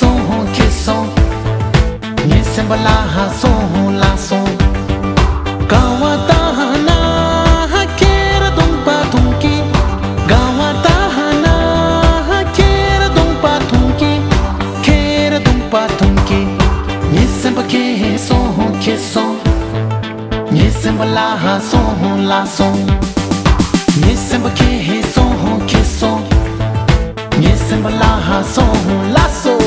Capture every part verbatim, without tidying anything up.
སོང་ཁྱེར་སོང་། ངའི་སེམས་པ་ལ་ཧ་སོང་ལ་སོང་། དགའ་བ་ད་ཧ་ན་ཧ་ཁྱེར་སྡོང་པ་ཐུང་གི། དགའ་བ་ད་ཧ་ན་ཧ་ཁྱེར་སྡོང་པ་ཐུང་གི། ཁྱེར་སྡོང་པ་ཐུང་གི། ངའི་སེམས་པ་ཁྱེར་སོང་ཁྱེར་སོང་། ངའི་སེམས་པ་ལ་ཧ་སོང་ལ་སོང་། ངའི་སེམས་པ་ཁྱེར་སོང་ཁྱེར་སོང་། ངའི་སེམས་པ་ལ་ཧ་སོང་ལ་སོང་།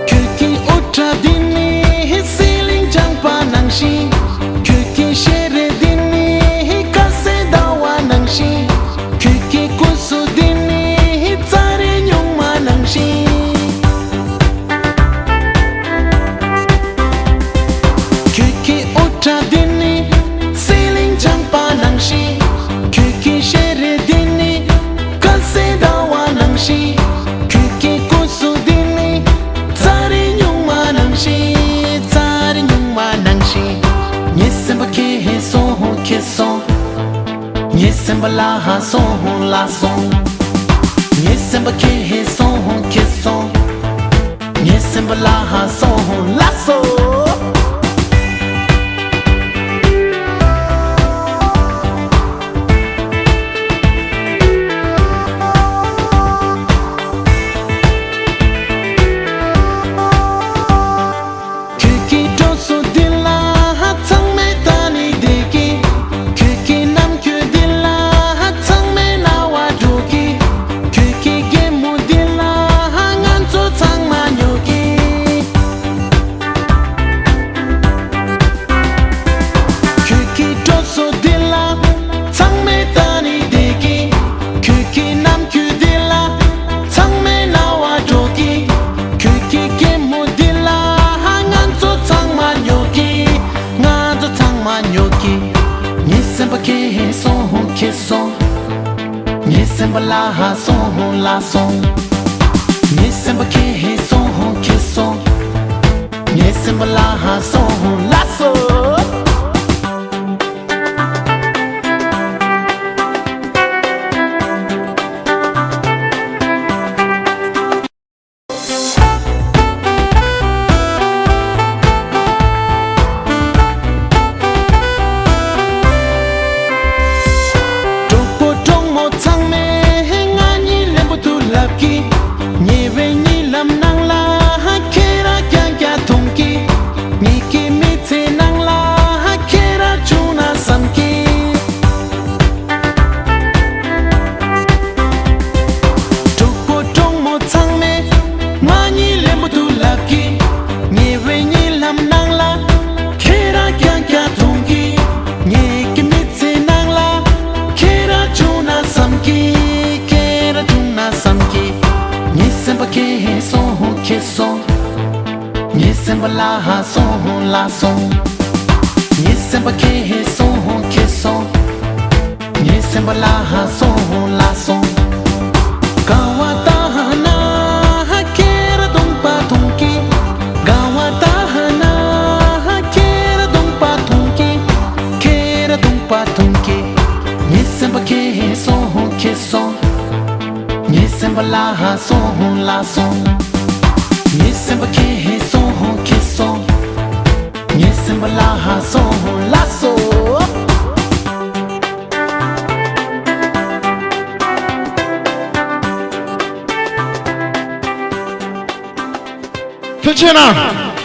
ཁྱོད་ཀྱི་དབུ་སྐྲ་འདི་ནི་ཟི་ལིང་ལྗང་པ་ནང་བཞིན། ཁྱོད་ཀྱི་ཞལ་རས་འདི་ནི་དཀར་གསལ་ཟླ་བ་ནང་བཞིན། ཁྱོད་ཀྱི་སྐུ་གཟུགས་འདི་ནི་རྩྭ་རའི་སྨྱུག་མ་ནང་བཞིན། ཁྱོད་ཀྱི་དབུ་སྐྲ་འདི་ནི་ཟི་ལིང་ལྗང་པ་ནང་བཞིན། ཁྱོད་ཀྱི་ཞལ་རས་འདི་ནི་དཀར་གསལ་ཟླ་བ་ནང་བཞིན། ཁྱོད་ཀྱི་སྐུ་གཟུགས་འདི་ནི་རྩྭ་རའི་སྨྱུག་མ་ནང་བཞིན། རྩྭ་རའི་སྨྱུག་མ་ནང་བཞིན། ངའི་སེམས་པ་ཁྱེར་སོང་ཁྱེར་སོང་། ངའི་སེམས་པ་ལ་ཧ་སོང་ལ་སོང་། ངའི་སེམས་པ་ཁྱེར་སོང་ཁྱེར་སོང་། ངའི་སེམས་པ་ལ་ཧ་སོང་ལ་སོང་། ཁྱོད་ཀྱི་གྲོགས་སུ་འདི་ལ་ཚང་མས་ད་ནི་བསྡད་ཀྱི། ཁྱོད་ཀྱི་ནམ་རྒྱུན་འདི་ལ་ཚང་མས་རྣ་བ་འགྲོ་གི། ཁྱོད་ཀྱི་གད་མོ་འདི་ལ་ང་ཚོ་ཚང་མ་ཉོ་གི། ཁྱོད་ཀྱི་གྲོགས་སུ་འདི་ལ་ཚང་མས་ད་ནི་བསྡད་ཀྱི། ཁྱོད་ཀྱི་ནམ་རྒྱུན་འདི་ལ་ཚང་མས་རྣ་བ་འགྲོ་གི། ཁྱོད་ཀྱི་གད་མོ་འདི་ལ་ང་ཚོ་ཚང་མ་ཉོ་གི། ང་ཚོ་ཚང་མ་ཉོ་གི། ངའི་སེམས་པ་ཁྱེར་སོང་ཁྱེར་སོང་། ངའི་སེམས་པ་ལ་ཧ་སོང་ལ་སོང་། ངའི་སེམས་པ་ཁྱེར་སོང་ཁྱེར་སོང་། ངའི་སེམས་པ་ལ་ཧ་སོང་ལ་སོང་། གྲོགས་པོ་གྲོགས་མོ་ཚང་མས་ང་གཉིས་ལེན་པོ་འདུག་ལབ་ཀྱི། ཉེ་བའི་གཉིད་ལམ་ནང་ལ་ཁྱེད་རང་རྐྱང་རྐྱང་མཐོང་གི། ངེད་ཀྱི་མི་ཚེ་ནང་ལ་ཁྱེད་རང་བྱུང་ན་བསམ་གི། གྲོགས་པོ་གྲོགས་མོ་ཚང་མས་ང་གཉིས་ལེན་པོ་འདུག་ལབ་ཀྱི། ཉེ་བའི་གཉིད་ལམ་ནང་ལ་ཁྱེད་རང་རྐྱང་རྐྱང་མཐོང་གི། ངེད་ཀྱི་མི་ཚེ་ནང་ལ་ཁྱེད་རང་བྱུང་ན་བསམ་གི། ཁྱེད་རང་བྱུང་ན་བསམ་གི། ངའི་སེམས་པ་ཁྱེར་སོང་ཁྱེར་སོང་། ངའི་སེམས་པ་ལ་ཧ་སོང་ལ་སོང་། ངའི་སེམས་པ་ཁྱེར་སོང་ཁྱེར་སོང་། ངའི་སེམས་པ་ལ་ཧ་སོང་ལ་སོང་། དགའ་བ་ད་ཧ་ན་ཧ་ཁྱེར་སྡོང་པ་མཐོང་གི། དགའ་བ་ད་ཧ་ན་ཧ་ཁྱེར་སྡོང་པ་མཐོང་གི། ཁྱེར་སྡོང་པ་མཐོང་གི། ངའི་སེམས་པ་ཁྱེར་སོང་ཁྱེར་སོང་། ངའི་སེམས་པ་ལ་ཧ་སོང་ལ་སོང་། ངའི་སེམས་པ་ཁྱེར་སོང་ཁྱེར་སོང་། ངའི་སེམས་པ་ལ་ཧ་སོང་ལ་སོང་། ཐུགས་རྗེ་གནང་།